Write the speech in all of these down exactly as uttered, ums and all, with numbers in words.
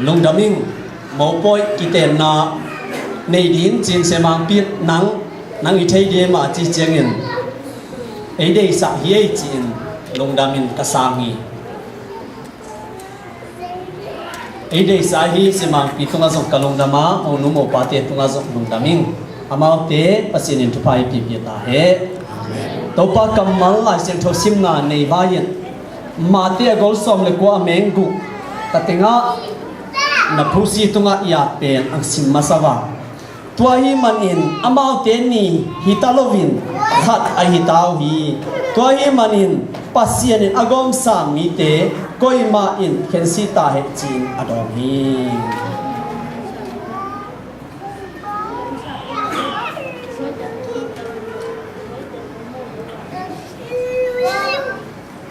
Lungdam ing. Mopawi kitenna nei ding cin siamangpi nang, nang i thei ding mah ci ciangin ei deihsah hi ei ci-in lungdam in ka sang hi. Ei deihsah hi. Siamangpi tungah zong ka lungdam a, monu mopate tungah zong lungdam ing. Amaute Pasian in thupha ei piapia ta hen. Topa kammal Lai Siangtho simna nei vai-in Mate a gol sawm le kua a meng guk ka tengah na phusi tungah i at pen ang sim masa va. Tua hi manin amaute ni hi ta loin khat a hi ta uh hi. Tua hi manin Pasian in a gawmsa mite koimah in khensi ta hen ci-in a dawng hi.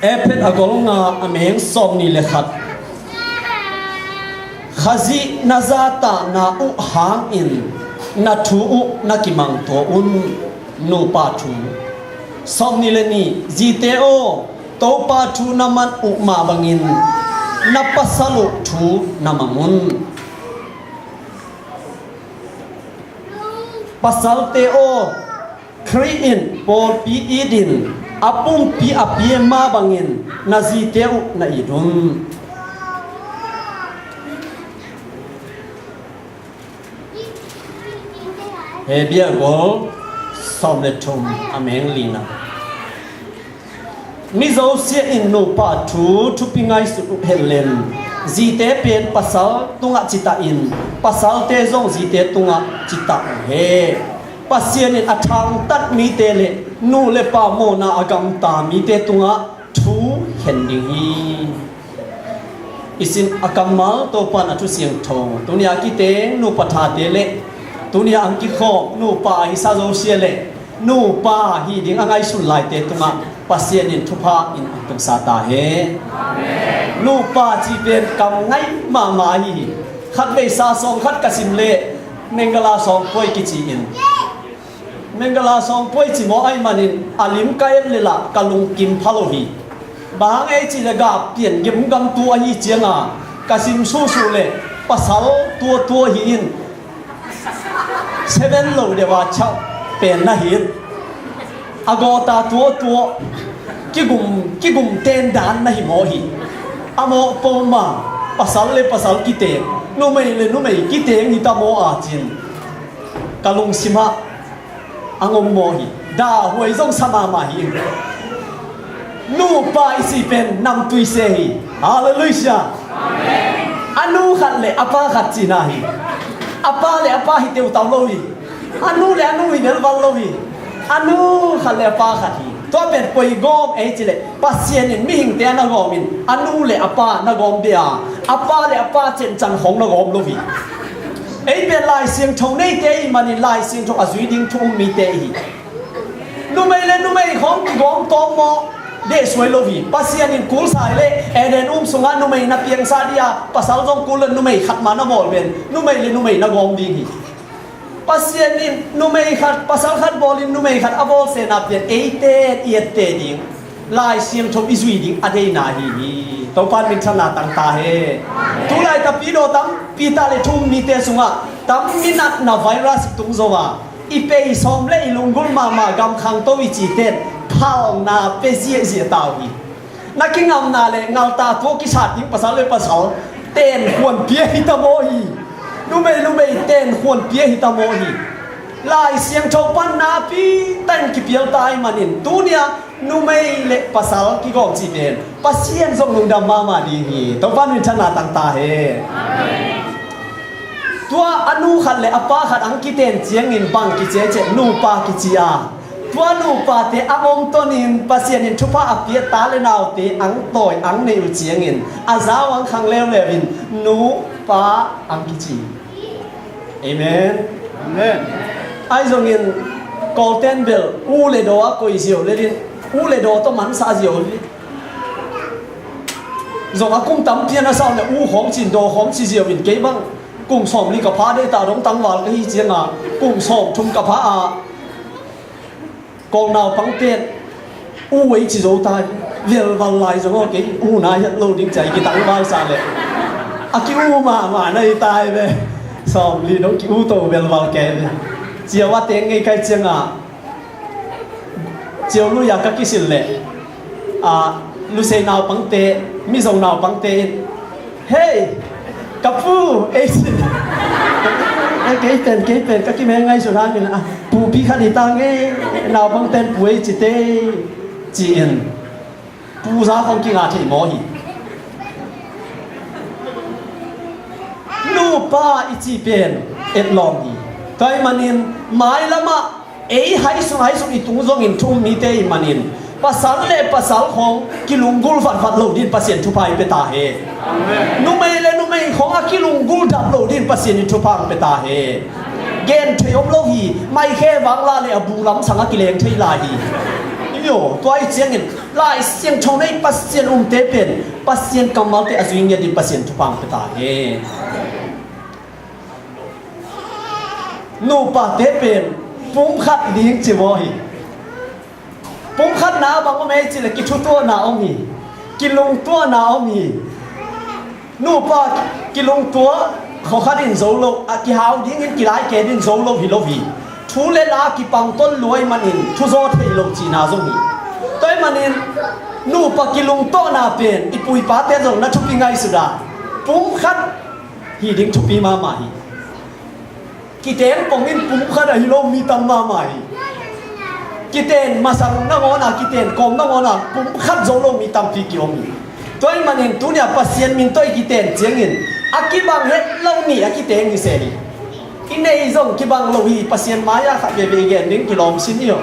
Efesa a gol nga a meng sawm nih le khat. Khazih na zahtakna uh hangin na thu uh na kimangtua un. Nupa thu. Sawm nih le nih. Zite aw, Topa thu na man uh mah bangin na pasal uh thu na mang un. Pasalte aw, Khrih in pawlpi itin a pumpi a pia mah bangin na zite uh na it un. Hebru a gol sawm le thum a meng lina. Mi zosia in nupa thu thupi ngaihsut uh hen len, zite pen pasal tungah citahin, pasalte zong zite tungah citah uh hen. Pasian in a thangtat mite le nu le pa mawhna a gamta mite tungah thu khen ding hi. I sin a kammal Topa na thu siangtho, tunia kiteng nupa thate le tunia ang kikhawm nupa a hisa zosia le nupa hi ding a ngaihsun laite tungah Pasian in thupha in ang tungsa ta hen. Nupa cih pen kam ngaih mahmah ahi hi. Khat vei sa sawm khat ka sim le Mengala sawm puai kici in Mengala sawm puai ci maw, ahih manin a lim ka et le lah ka lungkim pha lo hi. Bang hang ei cih le gah pian gemgam tu ahi cianga ka sim suhsuh le pasal tuatua hi in seven lo deuh a chauh pen na hi in a gawta tuatua kigum kigum ten dan na hi maw hi. A mawh poma pasal le pasal kiteng, numei le numei kiteng hi ta maw a cin ka lungsimah a ngom maw hi. Dah huai zong sa mahmah hi in nupa i si pen namtui se hi. Halleluiah. A nu khat le a pa khat cina hi. A pa le a pa hi teutau lo hi. A nu le a nu hi velval lo hi. A nu khat le a pa khat hi. Tua pen koi gawm ei cileh Pasian in mihingte a na gawm in a nu le a pa na gawm dia a pa le a pa cencang hong na gawm lo hi. Ei pen Lai Siangtho neite i manin Lai Siangtho a zui ding thu um mite i hi. Numei le numei khong kigawm tawm maw? Deh suai lo hi. Pasian in kul sa le Eden um sungah numei na piangsa dia pasal zong kul le numei khat ma na bawl pen numei le numei na gawm ding hi. Pasian in numei khat pasal khat bawlin numei khat a bawlsena pian eite i ette ding Lai Siangtho i zui ding a deina hi hi. Topan minthanna tang ta he. Tulai tapi daw tampi ta le thum mite sungah tam minatna virus tung zo a i pei sawm le i lunggulh mahmah gam khangto i citen phalna pe ziahziah ta uh hi. Na kingamna le ngalta tua kisat ding pasal le pasal ten khuan pia hi ta maw hi. Numei numei ten khuan pia hi ta maw hi. Lai Siangtho pan napi tan kipial ta i manin tunia numei le pasal kigawm cih pen Pasian zong lungdam mahmah ding hi. Topan minthanna tang ta he. Tua a nu khat le a pa khat ang kiten ciangin bang kici e ceh nupa kici a. Tua nupate ang om tonin Pasian in thupha a pia ta le naute ang tawi ang nei uh ciangin a zau ang khang leuleu in nupa ang kici. Amen. Amen. Ahi zongin Kawlten bel u le daw a koi ziau le din u le daw tawh mansa ziau le zong a kum tampi a na sau le u khawng cin daw khawng ci ziau in kei bang kum sawm li ka pha deh ta dong tangval ka hi cianga kum sawm thum ka pha a Kawl naupangte u ei ci zo ta hi. Velval lai zong aw kei u na hiat lo ding ci a i kitangval sa le A ki-u mahmah na hi tai ve. Sawmli dong ki-u to belval kei ve. Ciau a teng ngei kai ciangah, ciau lui-a ka kisil leh, a, Lusei naupangte, Mizo naupangte in, "Hei, ka pu," ei ci. "Kei pen, kei pen ka kimeng ngaihsut hangin, a, pupi khat hi ta ngei, naupangte in pu ei ci tei," ci-in. Pu za khong kinga thei maw hi. Nupa i cih pen etlawm hi. Tua ahih manin mailamah ei hai sung, hai sung i tung zongin thu um mite ahih manin pasal le pasal khong kilunggulh vatvat lo din Pasian thupha i pia ta hen. Numei le numei khong a kilunggulh dap lo din Pasian in thupha hong pia ta hen. Gen thei om lo hi. Maikhe vang la le a bu lam sang a kileng thei lai hi. Io, tua ahih ciangin Lai Siangtho nei Pasian umte pen Pasian kammalte a zui ngiat din Pasian thupha hong pia ta hen. Nupate pen pumkhat ding ci maw hi. Pumkhatna bang om ei cih leh kithutuahna om hi. Kilungtuahna om hi. Nupa kilungtuah khua khat in zo lo, a kihau dingin kilai ke din zo lo hi lo hi. Thu le la kipang ton lua ahih manin thuzaw thei lo cihna zong hi. Tua ahih manin nupa kilungtuahna pen i pu i pate zong na thupi ngaihsut a, pumkhat hi ding thupi mahmah hi. Kiteng pongin pumkhat ahi lo mi tam mahmah hi. Kiten masang nangawn a, kiten kawm nangawn a pumkhat zo lo mi tampi ki-om hi. Tua ahih manin tuni-a Pasian min tawh i kiten ciangin a kibang het lo nih a kiteng hi se hi. I nei zong kibang lo hi, Pasian mai-a khat veve i gen ding kilawm sin hi aw.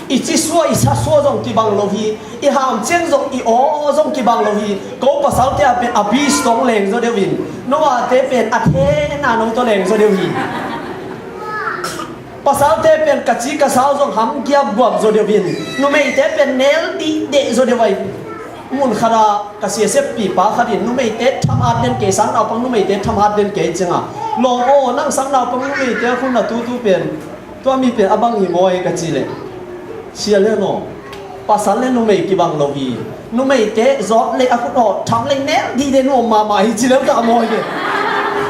I ci sua, i sa sua zong kibang lo hi. I ham ciang zong, i aw zong kibang lo hi. Ko pasalte a pen a bis tawh hong leng zaw deuh in, no ate pen a thena no tawh leng zaw deuh hi. Pasalte pen ka ci ka sau zong ham giapguap zaw deuh in, numeite pen nel dihdeh zaw deuh a hi. Mun khat ah ka siasep pipa khat in numeite thamat den kei, sang naupang numeite thamat den kei ciangah, lawm aw, nang sang naupang numeite a khun na tutu pen, tua mi pen a bang hi maw ei ka cih leh, sia le no, pasal le numei kibang lo hi. Numeite zawt lei a khut aw tham lei nel dihdeh nuam mahmah hi ci lel ta maw hi.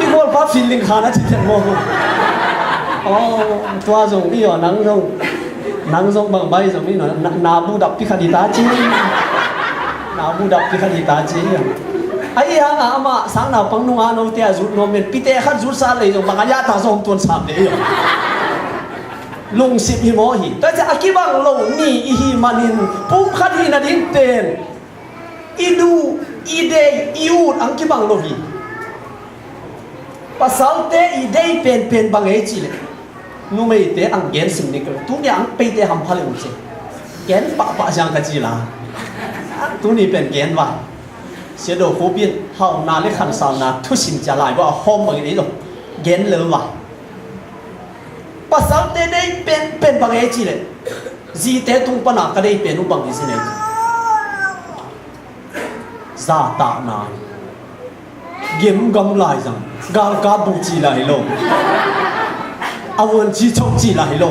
I gualpa feeling khan a ci thiat maw. Aw, tua zong i aw, nang zong, nang zong bang bai zong i no, na, na bu dap pi khat hi ta ci. Na bu dap pi khat hi ta ci. Ahi hangah amah sang naupang nunga note a zut nuam men, pite khat zutsa lei zong bang a yata zong tuan sam lei. Lungsim hi maw hi. Tua ciah a kibang lo ni i hi manin pumkhat hi nading pen i duh, i deih, i ut ang kibang lo hi. Pasalte i deih penpen bang ei cih leh numeite ang gen sim ning ka lo. Tuni ang peite hampha le uh ci. Gen pahpah siang ka ci la. Tuni pen gen va. Sia Do Khup in hauhna le khansalna thusim cia lai va a hawm bangin ei lo. Gen lel va. Pasalte deih penpen bang ei cih leh zite tung pana ka deih pen uh bang hi sin ei cih. Zatahna. Gemgam laizang. Galkap buh cih lai hi lo. A vuanci chok cih lai hi lo.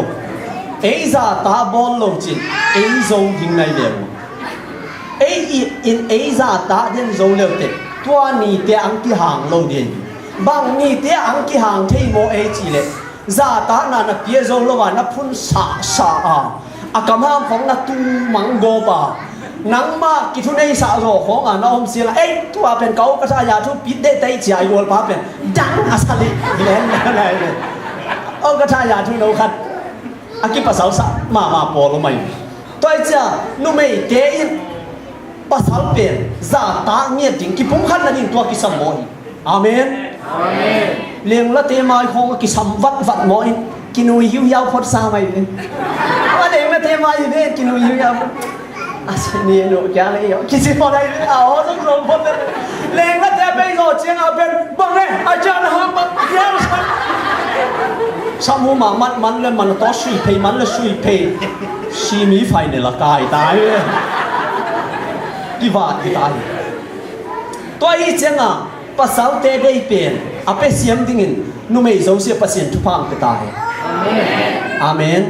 Ei zatah bawl lo cin ei zo ding nai ve uh. Ei in ei zatah den zo leu teh tua nite ang kihang lo ding. Bang nite ang kihang thei maw ei cih leh, zatahna na pia zo lo a na phun sahsah a, a kamham khong na tumang gawp a, nangmah kithuneisah zaw khawng a na om siang a, ei tua pen ka aw ka tha ya thu pit deh tei cia i gualpa pen dang a sa lih. Len na lai ve. Aw ka tha ya thu no khat a kipasalsah mahmah pawl om ai. Tua i cia numeite in pasal pen zatah ngiat ding kipumkhat nading tua kisam maw hi. Amen. Amen. Lenglate mai khawng a kisam vatvat maw in, kinui hiuhiau phot sa mai ve. A lenglate mai hi ve kinui hiuhiau phot. A sini nu kia le yo kisi phot ai ve. A ho zong zong phot ve. Lenglate a bei zo ciang a ben bang e a jan ham bang hiau sa. Samu ma mat man le man to sui phei man le sui phei. Simi fai ne la kai tai ve. Kivat kitai. Tua hi cianga pasalte deih pen a pia siam dingin numei zosia Pasian thupha ang pia ta hi. Amen. Amen.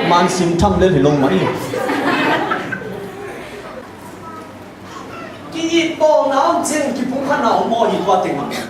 Man sim tham lel hi lo mah i. Ki-it bawlna om ciang kipumkhatna om maw hi. Tua teng mah.